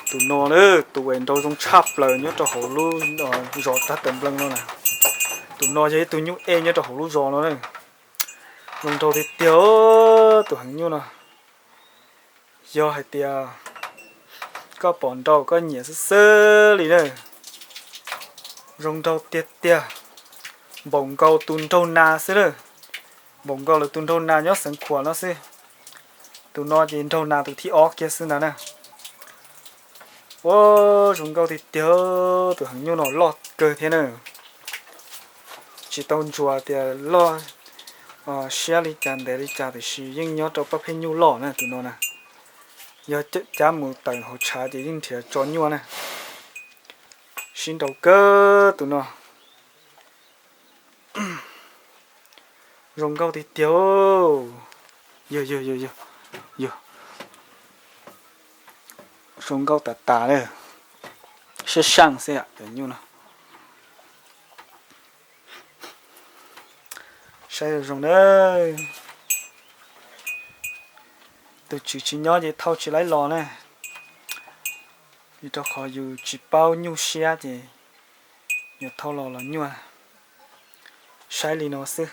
Tus no na, tus uas nrau zoo tshaj plaws nyob rau hauv lub zos Thab Tawm Nplees no na. Tus no yog ib tug nyuj ej nyob rau hauv lub zos no na. Zoo nraug tiag tiag tus heev nyuj no. Yog hais tias koj pom nrau koj nyiam xwb xwb li na. Zoo nraug tiag tiag. Npaum nkaus tus nraug nas xwb na. Npaum nkaus lawv tus nraug nas nyob Xeev Khuam no xwb. Tus no ces nraug nas tus thib ob kiag xwb ntag na. Ua, zoo nkauj tiag tiag, tus heev nyuj no loj kawg thiab na. Tsis tau ntsuas tias loj siab li cas ntev li cas tiam sis yeej nyob rau pab pheej nyuj loj na tus no na. Yog cab mus tawm hauv tshav ces yeej nrhiav tso nyuaj na. Sib nraus kawg tus no. Zoo nkauj tiag tiag. Yog, yog, yog, yog. Zoo nkauj tas tas na. Sab saj xwb cov nyuj no. Saib zoo na. Tus tswv tsis nyob ces thauj tsis laib los na. Vim rau qhov yus tsis paub nyuj siab ces yuav thauj los los nyuaj. Saib li no xwb.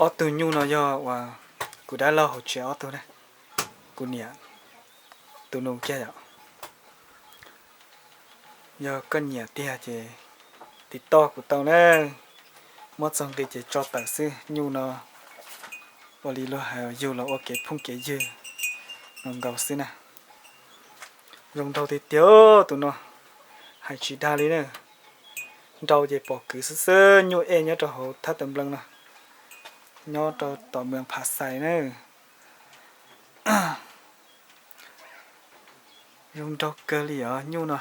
Ob tug nyuj no yog uas kuv dab laug hauv tsev ob tug na. Kuv niam tus nus kiag yom. Yog koj nyiam tiag ces tiv toj kuv tau na. Muab txog nqi ces tso tawm xwb, nyuj no ua li luag hais yug los ua kev phooj kev ywg no nkaus xwb na. Zoo nraug tiag tiag tus no, hais tsis dag li na. Nrau ces pom kwv xwb xwb, nyuj ej nyob rau hauv Thab Tawm Nplees no, nyob rau tom Mees Phas Xais na. Zoo nraug kawg li os nyuj no.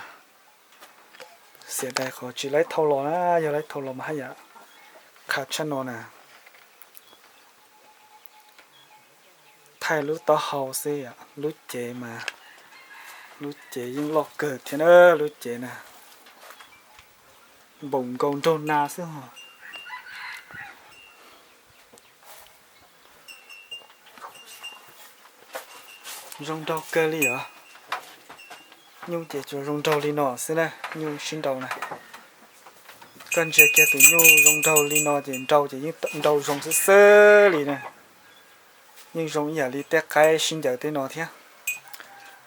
Xiam dais qhov tsis laib thauj los na, yog laib thauj los mas haj yam qha tshaj no na. Thaij lub taub hau xwb, lub cev mas, lub cev yeej loj kawg thiab na, lub cev na. Npaum nkaus nraug nas xwb os. Zoo nraug kawg li os. Nyuj ces tsuas zoo nraug li no xwb na, nyuj sib nraus na. Koj ntsia kiag tus nyuj zoo nraug li no ces nrau ces yeej nrau zoo xwb xwb li na. Yeej zoo ib yam li tej qaib sib ncaws tej no thiab.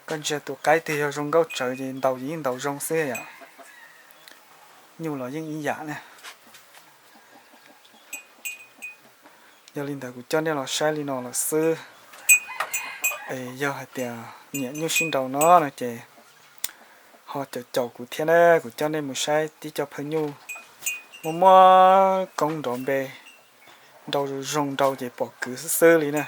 Koj ntsia tus qaib twg yog zoo nkauj tsawv ces ntaus ces yeej ntaus zoo xwb yom. Nyuj los yeej ib yam na. Yog li ntawd kuv coj nej los saib li no lawm xwb. Es yog hais tias nyiam nyuj sib nraus no no ces ho caum caum kuv thiab na, kuv coj nej mus saib tib co phaw nyuj muaj muaj koob nrov npe, nrau zoo zoo nrau ces pom kwv xwb xwb li na.